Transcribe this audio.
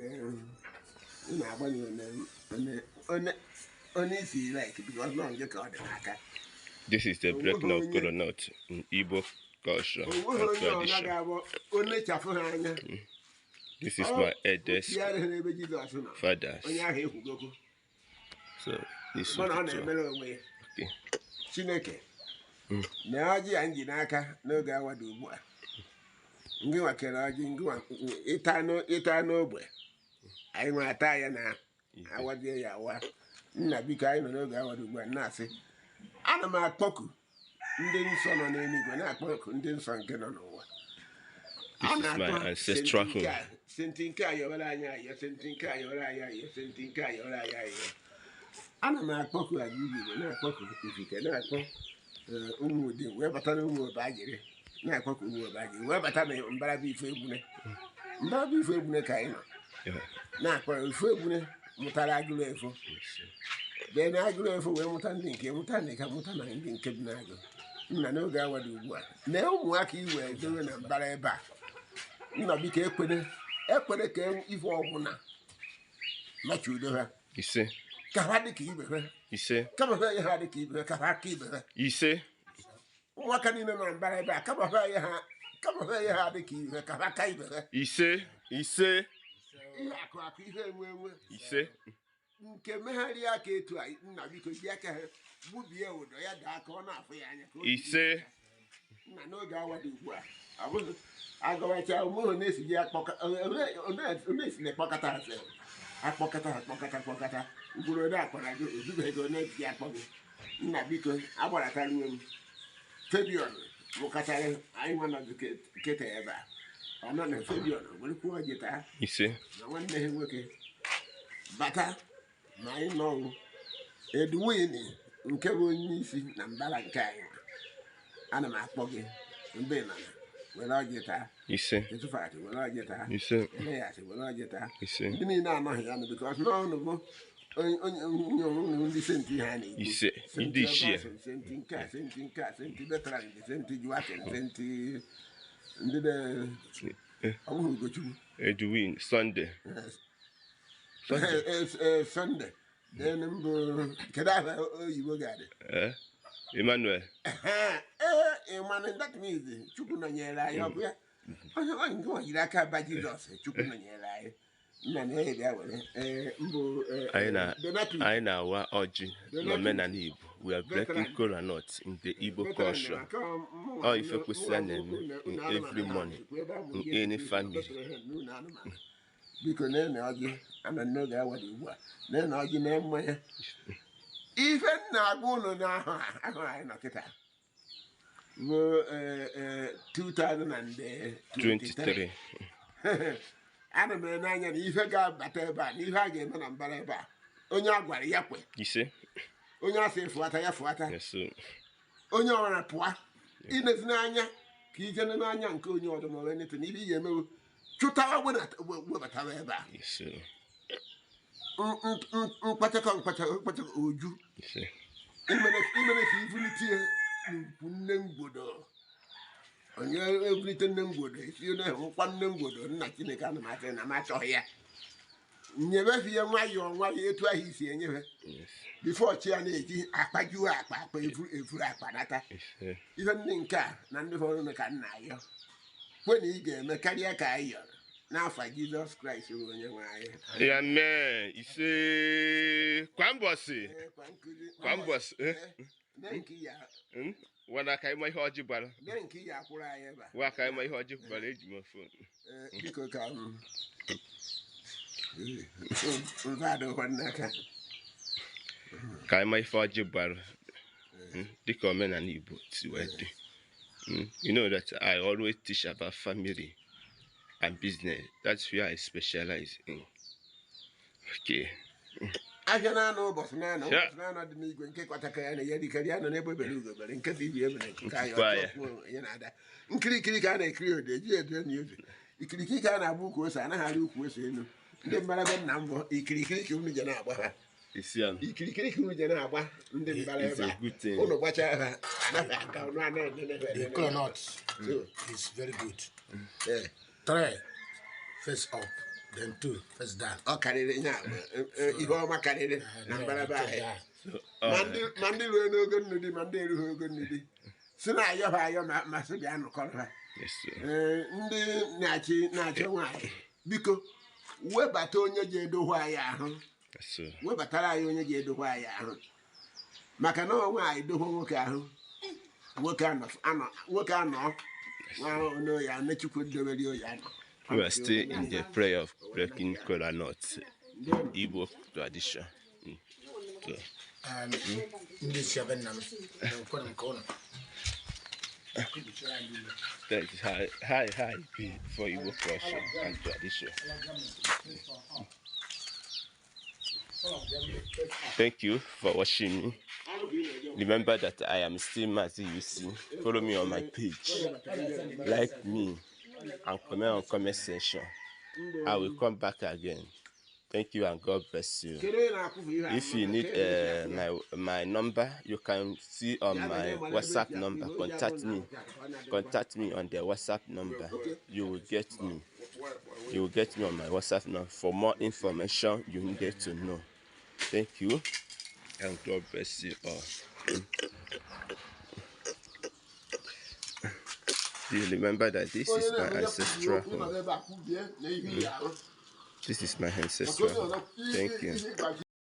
Ị na-agbanye one onye isi like because nọ nke ka ọ dị n'aka. This is the breaking of kola nut in Igbo culture and Onweghị onye ọna tradition. ga-abụ onye chafụ ha anya. This is my eldest Ya adịghị n'ebe Jizọs nọ. fathers. Onye ahụ ekwugokwu. So this Mana ọ one too. na-emere onwe ya. Okay. Chineke na ọjị ya m ji n'aka n'oge awa dị ugbu a, ngị nwa kere ọjị, ngị nwa ịta n'ogbe anyị nwa ata ya na awadie ya awa. Nna, biko, anyị nọ n'oge awa dị ugbu a na-asị, ana m akpọku ndị nsọ nọ n'eluigwe, na-akpọku ndị nsọ nke nọ n'ụwa. This is my ancestral home. Saint nke a yọwere anyị ayọ, saint nke a yọwere anyị ayọ, saint nke a yọwere anyị ayọ. Ana m akpọku aja igbo, na-akpọku ifike, na-akpọ ụmụ ụdị wee bata na ụmụ obajiri, na-akpọku ụmụ obajiri wee bata na mbaraba ife egbune, mbaraba ife egbune ka anyị nọ. Na-akpọ ife egbune mụtara agụrụ efo dee na agụrụ efo wee mụta ndị nke mụta ndị ka mụta na ndị nke bi n'agụ. Nna, n'oge awa dị ugbu a, na ụmụaka iwe dowe na mbara ebe a, nna, biko, ekwene ekwene ka ife ọbụla machi udo ha. Ise. Ka ha dị ka ibe ha. Ise. Kama ha nye ha dị ka ibe ha, ka ha ka ibe ha. Ise. Ụmụaka niile nọ na mbara ebe a, kama ha nye ha, kama ha nye ha dị ka ibe ha, ka ha ka ibe ha. Ise, ise. Ihe akụ akụ, ihe enwe enwe. Ise. Nke megharịa aka etu a, nna, biko, ji aka ha gbubie ụdọ ya daa ka ọ na-afụ ya anya ka o jiri. Ise. Nna, n'oge awa dị ugbu a, ọ bụghị agọwacha onweghị na-esi ji na-esi na-ekpọkọta ha sef. Akpọkọta ha, kpọkọta kpọkọta ugboro ole akpọrọ gị ozubeghị onye ji akpọ gị. Nna, biko, agbarataruo m Fabian mụkọtara anyị nwa nọdụ kịta ebe a, ọ nọ na Fabian were kwuo ọjị taa. Ise. Na nwanne ha nwoke bata ma anyị nọwụ Edwin nke bụ onye isi na mbara nke anyị nwa. Ana m akpọ gị mgbe ị nọ na were ọjị taa. Ise. Etufat were ọjị taa. Ise. Elias were ọjị taa. Ise. Ndị niile anọghị ya nụ because n'ọnụ bụ onye onye onye onye ndị saint ha na-ekwu. Ise. Saint Ndị ichie. Augustine, saint nke a, saint nke a, saint Bertrand, saint Joachim, saint ndị na ọ bụghị Ugochukwu. Edwin Sunday. Sunday. Sunday, then mbụ kedu aha oyibo ga-adị? Eh? Emmanuel. Ee, ịmanụ, that means Chukwu nọnyere anyị. Ọ bụ ya onye onye nke nwa jiri aka ba Jizọs, Chukwu nọnyere anyị. Nna na ya bịa were ee mbụ Anyị na Donatus. Anyị na-awa ọjị n'omenala Igbo. We are breaking kola nut in the Igbo culture. Ọ ife kwesịrị a na-eme in every morning, in any family. Biko, na-ene ọjị anọ n'oge awa dị ugbu a, na-ene ọjị na mmanya. Ife m na-agwa ụlọ n'ahụ ahụ anyị nọ kịta bụ 2023. 23. Ana m ene anya na ife ga-abata ebe a na ife a ga-eme na mbara ebe a, onye a gwara ya kwe. Ise. Onye a sị fụata ya fụata. Yes, so Onye ọbụla pụa ilezi n'anya ka ije n'anya nke onye ọdụ ma ọ bụ anything, ife ị ga-emewu chụtawa webatawa ebe a. Ise. Mkpachakọ mkpachakọ mkpachakọ oju. Ise. Imere ka ibulite ya n'ukwu nne ngwodo, onye ebulite nne ngwodo esi onye nkwa nne ngwodo. Nna Chineke, ana m asị na m achọghị ya, nyebefe ya nwayọọ nwayọọ etu ahụ isi enyefe before chi ya na-eji akpajuo akpa akpa evuru evuru akpa nata. Ise. Ihe ndị nke a na ndị fọrọ ka nna ayọ kwe na ị ga-eme karịa ka anyị yọrọ n'afa Jizọs Kraịst bụ onye nwe anyị. Amen. Ise. Kwa mbọsị. Ee, kwa nkụzi. Kwa mbọsị. Eh? Ee, mee nke ya. Wana ka ịma ihe ọjị gbara. Mee nke ya akwụrụ anyị ebe a. Wa ka ịma ihe ọjị gbara, eji m phone. Ee, biko, ka m mfe adịghịkwa n'aka. Ka ịma ife ọjị gbara. Dịka omenala Igbo si wee dị. You know that I always teach about family and business. That's where I specialize in. Okay. Ahịa na-anọ ụbọchị na-anọ Yeah. ụbọchị na-anọ dị n'igwe nke kwataka ya na ya dịkarị ya nọ n'ebe obere ugobere nke dị ibi ebere nke anyị. Nkukwa ya. Ọtụ ya na-ada nkirikiri ka a na-ekiri ode eji edo na ozu ikirikiri ka a na-agba ukwu ose, anaghị arị ukwu ose elu. Ndị mbara be nna m bụ ikirikiri ka unu je na-agba ha. Isi ya. Ikirikiri ka unu je na-agba ndị mbara It's ebe a a. good thing. Unu gbachaa ha anaghị aka unu a na-enene ha The enene. kola nut So, is very good. eh, Three, face up. Then 2 first dan. Ọ karịrị ya ihe ọma karịrị na mbaraba ahịa. So, Ma ndị ruo n'ogo nnu di, ma ndị erughị ogo nnu di, si na ayọ ha ayọ ma sị bịa nụkọrọ ha. Yes, sir. Ee, ndị na-achị na-achọ nwaanyị, biko webata onye ji edokwa anyị ahụ. Yes, sir. Webatara anyị onye ji edokwa anyị ahụ, maka na ọ nwaanyị dokwa nwoke ahụ, nwoke anọ anọ nwoke anọ nwa ya nechukwu dobere oyi anọ. We are still in the prayer of breaking kola nut, Igbo tradition. So, Ndị isi ebe nna m na-ekwere nke ụnụ. That is how it be for Igbo culture and tradition. Thank you for watching me. Remember that I am still Mazi UC. Follow me on my page. Like me and comment on comment section. I will come back again. Thank you and God bless you. Kedu onye na-akwụfu ihe a? If you need my number, you can see on my WhatsApp number. Contact me. Contact me on the WhatsApp number. You will get me. You will get me on my WhatsApp number for more information you need to know. Thank you and God bless you all. Do you remember that this is my ancestral home? This is my ancestral home. Thank you.